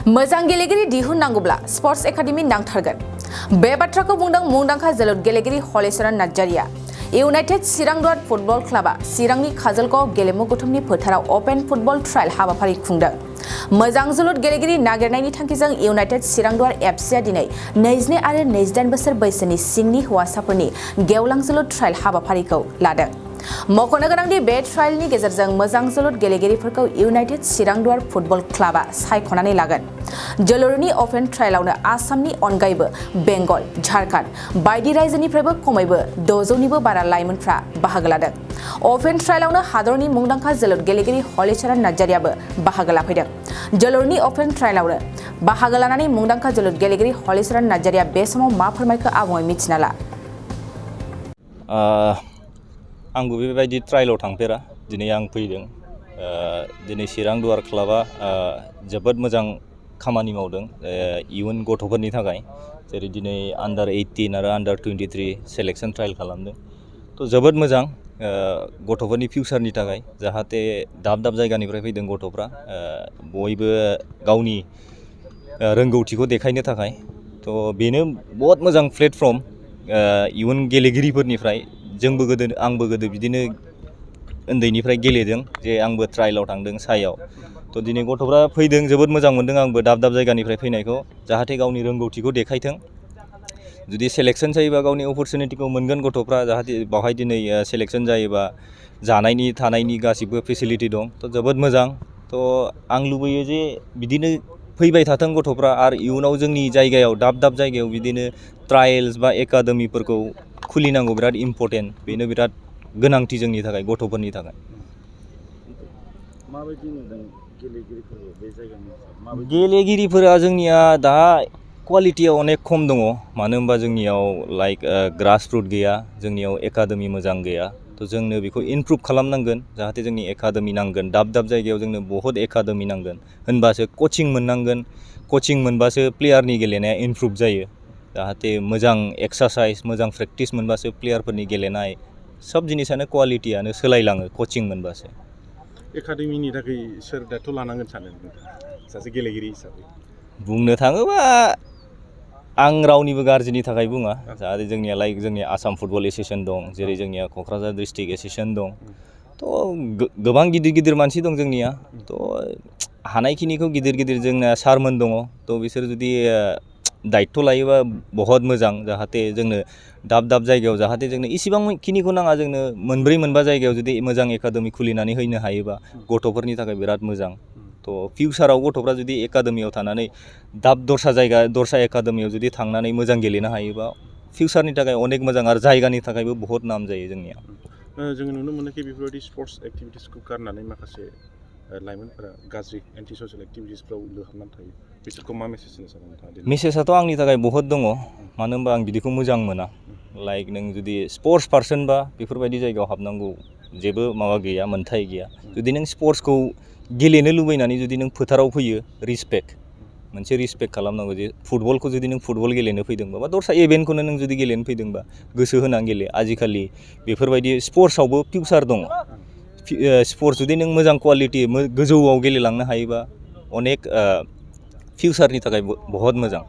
मोजां गेलेगिरि दिहुननांगौब्ला sports academy नांथारगोन। बे बाथ्राखौ बुंदों मुंदांखा जोलुर गेलेगिरि हलिचरन नार्जारिया। इउनाइटेड चिरांदुवार फुटबल क्लाबा चिरांनि काजलगाव गेलेमु गौथुमनि फोथाराव अपेन फुटबल ट्रायल हाबाफारि खुंदों। मोजां जोलुर गेलेगिरि नागिरनायनि थांखिजों इउनाइटेड चिरांदुवार एफसीआ दिनै 22 आरो 28 बोसोर बैसोनि सिंनि हौवासाफोरनि गेवलां जोलुर ट्रायल हाबाफारिखौ लादों। मख'नो गोनांदि बे ट्रायलनि गेजेरजों मोजां जोलुर गेलेगिरिफोरखौ इउनाइटेड चिरांदुवार फुटबल क्लाबा सायख'नानै लागोन। जोलुरनि अपेन ट्रायलआवनो आसामनि अनगायैबो बेंगल, झारखंड बायदि रायजोनिफ्रायबो खमैबो 600निबो बारा लाइमोनफ्रा बाहागो लादों। अपेन ट्रायलआवनो हादरनि मुंदांखा जोलुर गेलेगिरि हलिचरन नार्जारियाबो बाहागो लाफैदों। जोलुरनि अपेन ट्रायलआवनो बाहागो लानानै मुंदांखा जोलुर गेलेगिरि हलिचरन नार्जारिया बे समाव मा फोरमायखो आबुङै मिथिना ला। आंबो बेबायदि ट्रायलाव थांफेरा, दिनै आं फैदों। दिनै चिरांदुवार क्लाबा जोबोद मोजां खामानि मावदों इयुन गथ'फोरनि थाखाय, जेरै दिनै आन्डार 18 आरो आन्डार 23 सेलेक्सन ट्रायल खालामदों। थ' जोबोद मोजां गथ'फोरनि फिउचारनि थाखाय, जाहाथे दाब दाब जायगानिफ्राय फैदों गथ'फ्रा बयबो गावनि रोंगौथिखौ देखायनो थाखाय। थ' बेनो बहुद मोजां प्लेटफर्म इयुन गेलेगिरिफोरनिफ्राय। आंबो गोदो बिदिनो उन्दैनिफ्राय गेलेदों, जे आंबो ट्रायलाव थांदों सायाव। थ' दिनै गथ'फ्रा फैदों, जोबोद मोजां मोनदों आंबो दाब दाब जायगानिफ्राय फैनायखौ, जाहाथे गावनि रोंगौथिखौ देखायथों। जुदि सेलेक्सन जायोबा गावनि अपरचुनिटिखौ मोनगोन गथ'फ्रा, जाहाथे बावहाय दिनै सेलेक्सन जायोबा जानायनि थानायनि गासिबो फेसिलिटि दं। थ' जोबोद मोजां। थ' आं लुबैयो जे बिदिनो फैबाय थाथों गथ'फ्रा, आरो इयुनाव जोंनि जायगायाव दाब दाब जायगायाव बिदिनो ट्रायल्स बा एकाडेमिफोरखौ खुलिनांगौ, बिराद इम्परटेन्ट। बेनो बिराद गोनांथि जोंनि थाखाय, गथ'फोरनि थाखाय। माबायदि नुदों गेलेगिरिफोरखौ बे जायगानि? गेलेगिरिफोरा जोंनिया दा क्वालिटिया अनेक खम दङ, मानो होनबा जोंनियाव ग्रास रुट गैया, जोंनियाव एकाडेमि मोजां गैया। थ' जोंनो बेखौ इमप्रुभ खालामनांगोन, जाहाथे जोंनि एकाडेमि नांगोन। दाब दाब जायगायाव जोंनो बहुद एकाडेमि नांगोन, होनबासो कचिं मोननांगोन। कचिं मोनबासो प्लेयारनि गेलेनाया इमप्रुभ जायो, जाहाथे मोजां एक्सारसाइज मोजां प्रेक्टिस मोनबासो प्लेयारफोरनि गेलेनाय सब जिनिसानो क्वालिटियानो सोलायलाङो, कचिं मोनबासो। एकाडेमिनि थाखाय सोर दायथ' लानांगोन सानो सासे गेलेगिरि हिसाबै? बुंनो थाङोबा आं रावनिबो गाज्रिनि थाखाय बुङा, जाहाथे जोंनिया जोंनि आसाम फुटबल एस'सिएसन दं, जेरै जोंनिया क'क्राझार डिस्ट्रिक्ट एस'सिएसन दं। थ' गोबां गिदिर गिदिर मानसि दं जोंनिया। थ' हानायखिनिखौ गिदिर गिदिर जोंना सारमोन दङ। थ' बिसोर जुदि दायित्व लायोबा बहुत मोजां, जाहाथे जोंनो दाब दाब जायगायाव जाहाथे जोंनो इसिबांखिनिखौ नाङा, जोंनो मोनब्रै मोनबा जायगायाव जुदि मोजां एकाडेमि खुलिनानै होनो हायोबा गथ'फोरनि थाखाय बिराद मोजां। थ' फिउचाराव गथ'फ्रा जुदि एकाडेमियाव थानानै दस्रा एकाडेमियाव जुदि थांनानै मोजां गेलेनो हायोबा फिउचारनि थाखाय अनेक मोजां, आरो जायगानि थाखायबो बहुत नाम जायो जोंनिया। जोङो नुनो मोनोखि बेफोरबायदि स्पर्ट्स एक्टिभिटिसखौ गारनानै माखासे लाइमोनफोरा गाज्रि एन्टि ससियेल एक्टिभिटिसफ्राव लोहाबनानै थायो। बिसोरखौ मा मेसेज होनो सानो नोंथाङा? मेसेजआथ' आंनि थाखाय बहुत दङ, मानो होनबा आं बिदिखौ मोजां मोना। नों जुदि स्पर्ट्स पार्सनबा बेफोरबायदि जायगायाव हाबनांगौ जेबो माबा गैया, मोन्थाय गैया। जुदि नों स्पर्ट्सखौ गेलेनो लुबैनानै जुदि नों फोथाराव फैयो, मोनसे रिसपेक्ट खालामनांगौ। जे फुटबलखौ जुदि नों फुटबल गेलेनो फैदोंबा, बा दस्रा इभेन्टखौनो नों जुदि गेलेनो फैदोंबा गोसो होनानै गेले। आजिखालि बेफोरबायदि स्पर्ट्सआवबो फिउचार दङ। स्पर्ट्स जुदि नों मोजां क्वालिटि गोजौआव गेलेलांनो हायोबा अनेक फिउचारनि थाखाय बहुत मोजां।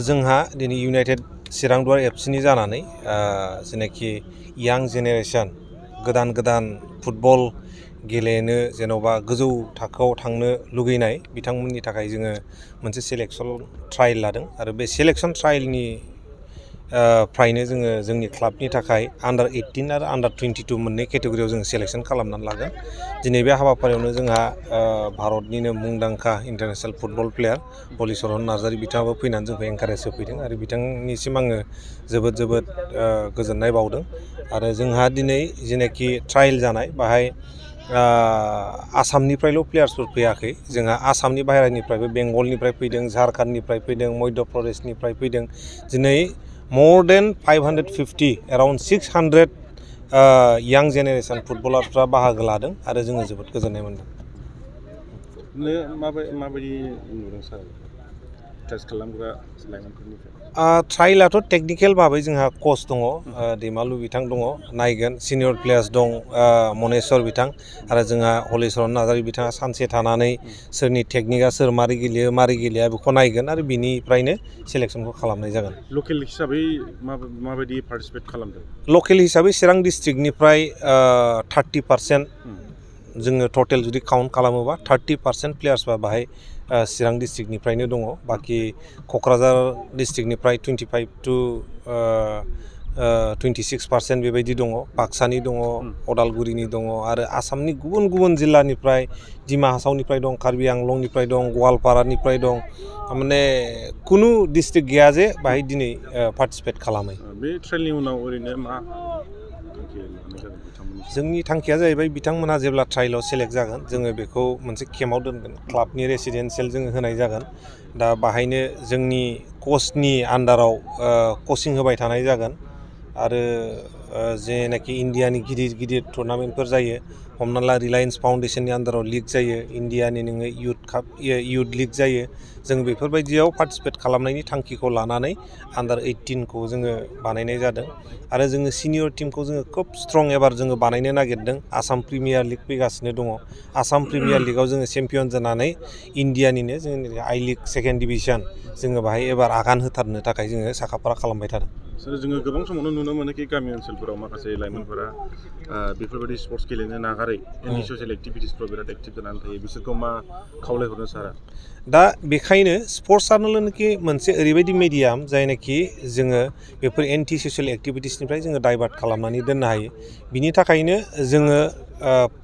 जोंहा दिनै इउनाइटेड चिरांदुवार एफसीनि जानानै जेनाखि यां जेनेरेसन गोदान फुटबल गेलेनो जेन'बा गोजौ थाखोआव थांनो लुगैनाय बिथांमोननि थाखाय जोङो मोनसे सेलेक्सन ट्रायल लादों, आरो बे सेलेक्सन ट्रायलनि फ्रायनो जोङो जोंनि क्लाबनि थाखाय आन्डार 18 आरो आन्डार 22 मोननै केटेगरियाव जोङो सेलेक्सन खालामनानै लागोन। दिनै बे हाबाफारियावनो जोंहा भारतनिनो मुंदांखा international football player Halicharan Narzary बिथाङाबो फैनानै जोंखौ एनकारेज होफैदों, आरो बिथांनिसिम आङो जोबोद गोजोननाय बावदों। आरो जोंहा दिनै जेनाखि ट्रायल जानाय, बाहाय आसामनिफ्रायल' प्लेयार्सफोर फैयाखै, जोंहा आसामनि बाहेरानिफ्रायबो बेंगलनिफ्राय फैदों, झारखन्डनिफ्राय फैदों, मध्य प्रदेशनिफ्राय फैदों। दिनै more than 550 around 600 यां जेनेरेसन फुटबलारफ्रा बाहागो लादों, आरो जोङो जोबोद गोजोननाय मोनदों। माबायदि नुदों सार? एक्सारसाइज खालामग्रा लाइमोनफोरनिफ्राय ट्रायलाथ' टेकनिकेल भाबै जोंहा कच दङ दैमालु बिथां दङ नायगोन सिनियर प्लेयार्स दं मनेस्वर बिथां आरो जोंहा हलिचरन नार्जारि बिथाङा सानसे थानानै सोरनि टेकनिकआ सोर मारै गेलेया बेखौ नायगोन आरो बिनिफ्रायनो सेलेक्सनखौ खालामनाय जागोन लकेल हिसाबै माबायदि पार्टिसिपेट खालामदों लकेल हिसाबै चिरां डिस्ट्रिक्टनिफ्राय 30% जोङो टटेल जुदि काउन्ट खालामोबा 30% प्लेयार्सबा बाहाय चिरां डिस्ट्रिक्टनिफ्रायनो दङ बाखि क'क्राझार डिस्ट्रिक्टनिफ्राय 25 to 26% बेबायदि दङ बाक्सानि दङ अदालगुरिनि दङ आरो आसामनि गुबुन गुबुन जिल्लानिफ्राय डिमा हासावनिफ्राय दं कार्बि आंलंनिफ्राय दं गवालपारानिफ्राय दं माने कुनु डिस्ट्रिक्ट गैया जे बाहाय दिनै पार्टिसिपेट खालामो बे ट्रेलनि उनाव ओरैनो मा थांखि लानाय जागोन बिथांमोननि जोंनि थांखिया जाहैबाय बिथांमोनहा जेब्ला ट्रायलाव सेलेक्ट जागोन जोङो बेखौ मोनसे केम्पआव दोनगोन क्लाबनि रेसिडेन्सियेल जोङो होनाय जागोन दा बाहायनो जोंनि कचनि आन्डाराव कचिं होबाय थानाय जागोन आरो जेनाखि इण्डियानि गिदिर गिदिर टुर्नामेन्टफोर जायो हमना ला रिलायन्स फाउन्डेसननि आन्डाराव लिग जायो इण्डियानि नोङो युथ लिग जायो जों बेफोरबायदियाव पार्टिसिपेट खालामनायनि थांखिखौ लानानै आन्डार 18खौ जोङो बानायनाय जादों आरो जोङो सिनियर टिमखौ जोङो खोब स्ट्रं एबार जोङो बानायनो नागिरदों आसाम प्रिमियार लिग फैगासिनो दङ आसाम प्रिमियार लिगाव जोङो चेम्पियन जानानै इण्डियानिनो जोंनि आइ लिग सेकेन्ड डिभिजन जोङो बाहाय एबार आगान होथारनो थाखाय जोङो साखाफारा खालामबाय थादों जोङो गोबां समावनो नुनो मोनो कि गामि ओनसोलफोराव माखासे लाइमोनफोरा बेफोरबायदि स्पर्ट्स गेलेनो नागारै एन्टि ससियेल एक्टिभिटिसफ्राव बिराद एक्टिभ जानानै थायो बिसोरखौ मा खावलायहरनो सारा दा बेखायनो स्पर्ट्सआनोखि मोनसे ओरैबायदि मेडियाम जायनाखि जोङो बेफोर एन्टि ससियेल एक्टिभिटिसनिफ्राय जोङो डाइभार्ट खालामनानै दोननो हायो बिनि थाखायनो जोङो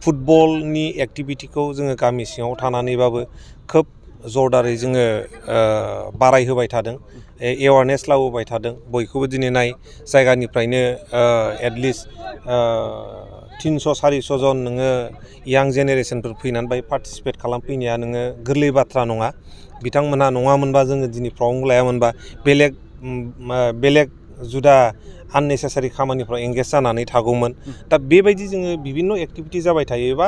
फुटबलनि एक्टिभिटिखौ जोङो गामि सिङाव थानानैबाबो खोब जरदारै जोङो बारायहोबाय थादों एवारनेस लाबोबाय थादों बयखौबो दिनै नाय जायगानिफ्रायनो एटलिस्ट 300-400 जन नोङो यां जेनेरेसनफोर फैनानै बाहाय पार्टिसिपेट खालामफैनाया नोङो गोरलै बाथ्रा नङा बिथांमोनहा नङामोनबा जोङो दिनै प्रग्राम लायामोनबा बेलेग जुदा आननेसेसारि खामानिफ्राव एंगेज जानानै थागौमोन दा बेबायदि जोङो बिभिन्न एक्टिभिटि जाबाय थायोबा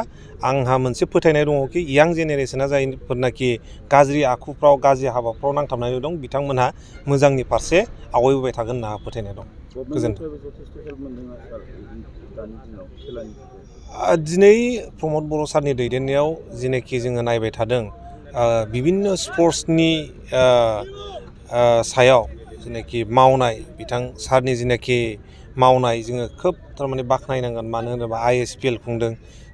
आंहा मोनसे फोथायनाय दङ कि यां जेनेरेसना जायफोरनाखि गाज्रि आखुफ्राव गाज्रि हाबाफ्राव नांथाबनानै दं बिथांमोनहा मोजांनि फारसे आवगायबोबाय थागोन होनना फोथायनाय दं गोजोन्थों दिनै प्रमद बर' सारनि दैदेननायाव जेनाखि जोङो नायबाय थादों बिभिन्न स्पर्ट्सनि सायाव जेनाखि मावनाय बिथां सारनि जेनाखि मावनाय जोङो खोब थारमाने बाख्नायनांगोन मानो होनोबा ISPL खुंदों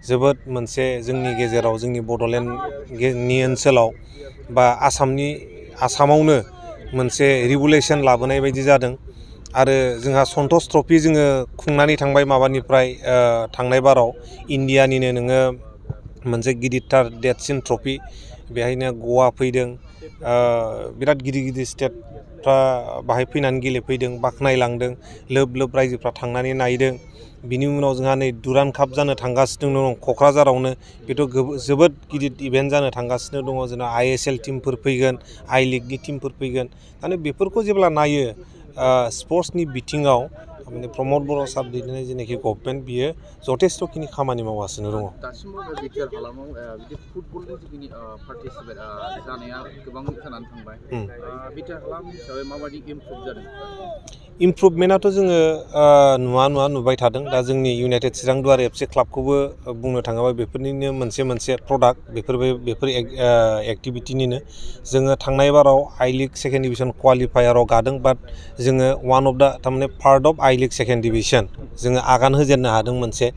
जोबोद मोनसे जोंनि गेजेराव जोंनि बड'लेण्डनि ओनसोलाव बा आसामावनो मोनसे रिभुलेसन लाबोनाय बायदि जादों आरो जोंहा सन्तोष ट्रफि जोङो खुंनानै थांबाय माबानिफ्राय थांनाय बाराव इण्डियानिनो नोङो मोनसे गिदिरथार देरसिन ट्रफि बेहायनो गवा फैदों बिराद गिदिर स्टेटफ्रा बाहाय फैनानै गेलेफैदों बाख्नायलांदों लोब लोब रायजोफ्रा थांनानै नायदों बिनि उनाव जोंहा नै दुरान्ड काप जानो थांगासिनो दं क'क्राझारावनो बेथ' जोबोद गिदिर इभेन्ट जानो थांगासिनो दङ जोंना ISL टिमफोर फैगोन आइ लिगनि टिमफोर फैगोन माने बेफोरखौ जेब्ला नायो स्पर्ट्सनि बिथिङाव माने प्रमद बर' सार दैदेननाय जेनाखि गभर्नमेन्ट बियो जथेस्थ'खिनि खामानि मावगासिनो दङ दासिमबो बिटिआर हालामाव बिदि फुटबलनि जिखिनि पार्टिसिपेट जानाया गोबां जानानै थांबाय बिटिआर हालाम हिसाबै माबायदि इमप्रुभ जादों इमप्रुभमेन्टआथ' जोङो नुबाय थादों दा जोंनि इउनाइटेड चिरां दुवार FC क्लाबखौबो बुंनो थाङोबा बेफोरनिनो मोनसे प्रडाक्ट बेफोर एक्टिभिटिनिनो जोङो थांनाय बाराव आइ लिग सेकेन्ड डिभिजन क्वालिफायाराव गादों बाट जोङो वान अफ दा थारमाने part of I league second division जोङो आगान होजेननो हादों मोनसे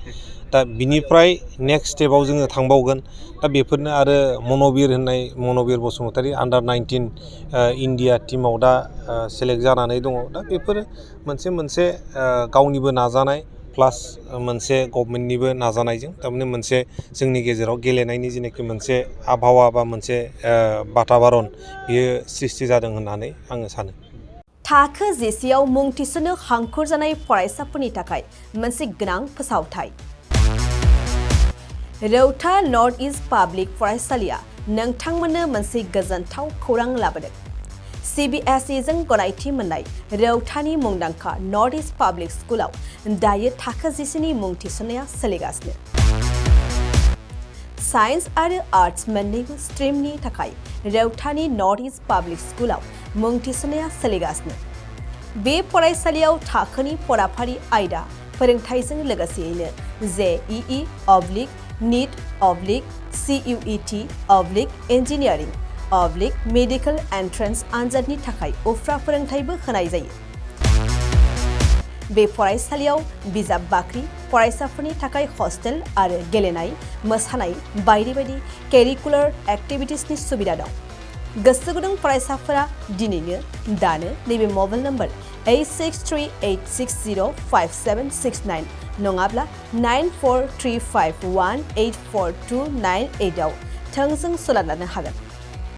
दा बिनिफ्राय नेक्स्ट स्टेपाव जोङो थांबावगोन दा बेफोरनो आरो मन'बिर बसुमतारी आन्डार 19 इण्डिया टिमाव दा सेलेक्ट जानानै दङ दा बेफोरो मोनसे गावनिबो नाजानाय प्लास मोनसे गभर्नमेन्टनिबो नाजानायजों थारमाने मोनसे जोंनि गेजेराव गेलेनायनि जेनाखि मोनसे आबहावा बा मोनसे बाताबरन बियो सृष्टि जादों होननानै आङो सानो थाखो जिसेआव मुं थिसननो हांखुर जानाय फरायसाफोरनि थाखाय मोनसे गोनां फोसावथाय रौता नर्थ इस्ट पाब्लिक फरायसालिया नोंथांमोननो मोनसे गोजोनथाव खौरां लाबोदों CBSE जों गनायथि मोननाय रौतानि मुंदांखा नर्थ इस्ट पाब्लिक स्कुलाव दायो थाखो जिसेनि मुं थिसननाया सोलिगासिनो साइन्स आरो आर्ट्स मोन्नैबो स्ट्रिमनि थाखाय रौतानि नर्थ इस्ट पाब्लिक स्कुलाव मुं थिसननाया सोलिगासिनो। बे फरायसालियाव थाखोनि फराफारि आयदा फोरोंथाइजों लोगोसेयैनो JEE / NEET / CUET / Engineering / Medical Entrance आनजादनि थाखाय उफ्रा फोरोंथाइबो होनाय जायो। बे फरायसालियाव बिजाब बाख्रि, फरायसाफोरनि थाखाय हस्टेल आरो गेलेनाय, मोसानाय बायदि बायदि केरिकुलार एक्टिभिटिसनि सुबिदा दं। गोसो गुदुं फरायसाफोरा दिनैनो दानो नैबे मबाइल नम्बर 8638605769 नङाब्ला 9435184298 आव थोंजों सोलोंनो हागोन।